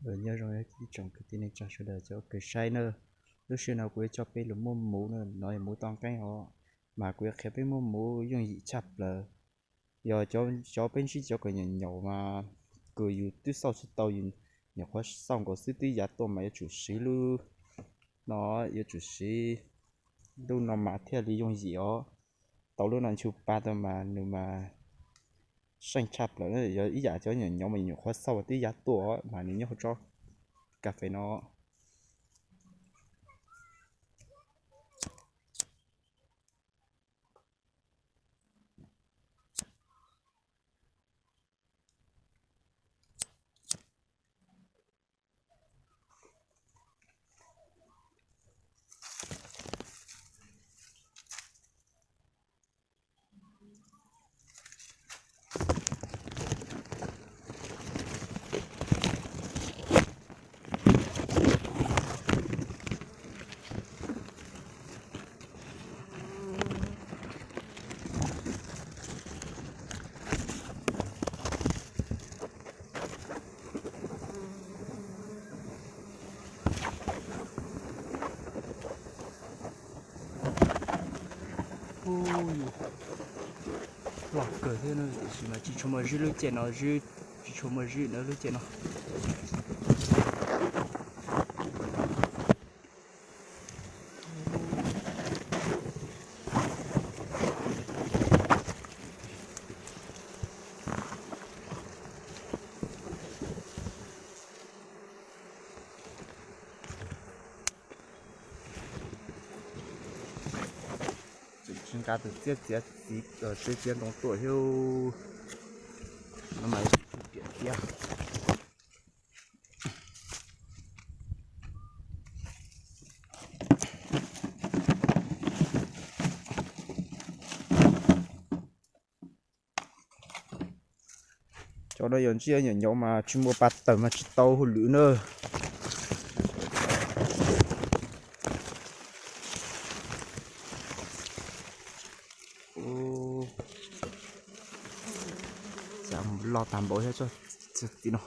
Nyob zoo ib tsoom kwv tij neej tsa sawv daws cov uas saib na, lub sij hawm no kuv yuav coj peb los muab muv na, no yog muv toj nqeeb os, mas kuv yuav qhia peb muab muv yooj yim tshaj plaws. Yog cov peb ntsib cov kws nyaum nyaum mas kws yus twb xauj tsis tau, yus nyuam qhuav xauj nkaus xwb twb yav tuaj mas yuav tsum siv lub no, yuav tsum siv lub no mas thiaj li yooj yim os. Tau lub no nchu pa tau mas nws mas seej tshaj plaws. Yog ib yam cov nyaum nyaum mas yus nyuam qhuav xauj twb yav tuaj mas nws nyob hauv tsob kas fes no. Loj kawg thiab tiam sis mas tsis tshua muaj zwb lub caij no, tsis tshua muaj zwb na lub caij no. Tsis nqa tus txiab txiav txiv, txiav txiav ntoo tuaj thiab. No mas piam tiab. Cov no yog ntsib nyaum nyaum mas tsis muaj pa tawm mas tsis tau hauj lwm na. Loj tag npaum thiab txoj txiv no.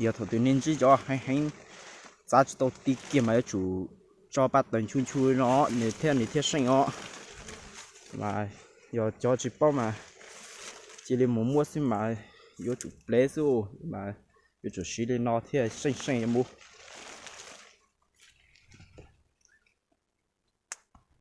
Yog thaum twg nej ntsib cov heev heev txav tsis tau ti kiag mas yuav tsum tso pa tawm nchu nchu no nws thiaj nws thiaj seej os. Mas yog cov tsis paub mas cia li mus muab xwb mas yuav tsum plev xwb, mas yuav tsum siv li no thiaj seej seej mus.